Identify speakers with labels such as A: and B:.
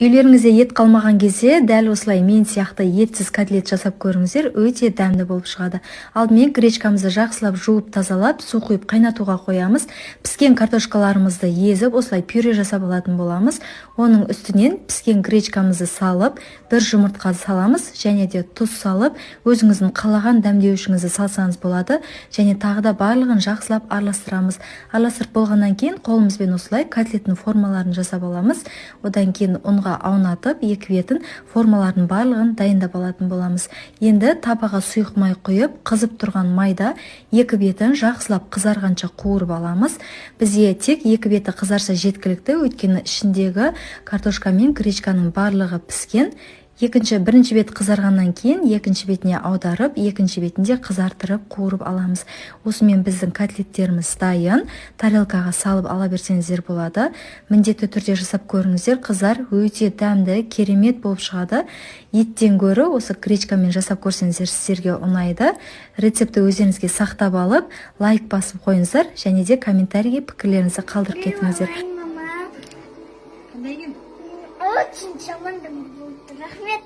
A: Үйлеріңізде ет қалмаған кезде дәл осылай мен сияқты етсіз котлет жасап көріңіздер, өте дәмді болып шығады. Алдымен гречкамызды жақсылап жуып, тазалап, су құйып қайнатуға қоямыз. Піскен картошкаларымызды езіп, осылай пюре жасап алатын боламыз. Оның үстінен піскен гречкамызды салып, бір жұмыртқа саламыз және де тұз салып, өзіңіздің қалаған дәмдеуішіңізді салсаңыз болады, және тағы да барлығын жақсылап араластырамыз. Араластырып болғаннан кейін қолымызбен осылай котлеттің формаларын жасап аламыз. Одан кейін ұнға аунатып, екі бетін, формалардың барлығын дайындап алатын боламыз. Енді табаға сұйық май құйып, қызып тұрған майда екі бетін жақсылап қызарғанша қуырып аламыз. Бізге тек екі беті қызарса жеткілікті, өйткені ішіндегі картошка мен гречканың барлығы піскен. Бірінші бет қызарғаннан кейін екінші бетіне аударып, екінші бетін де қызартырып, қуырып аламыз. Осымен біздің котлеттеріміз дайын. Тарелкаға салып ала берсеңіздер болады. Міндетті түрде жасап көріңіздер, қыздар, өте дәмді, керемет болып шығады. Еттен гөрі осы гречкамен жасап көрсеңіздер, сіздерге ұнайды. Рецептті өздеріңізге сақтап алып, лайк басып қойыңыздар және де комментарийге пікірлеріңізді қалдырып кетіңіздер.
B: Мама.
C: Қандай екен?
B: Очень жаман болды. Рахмет.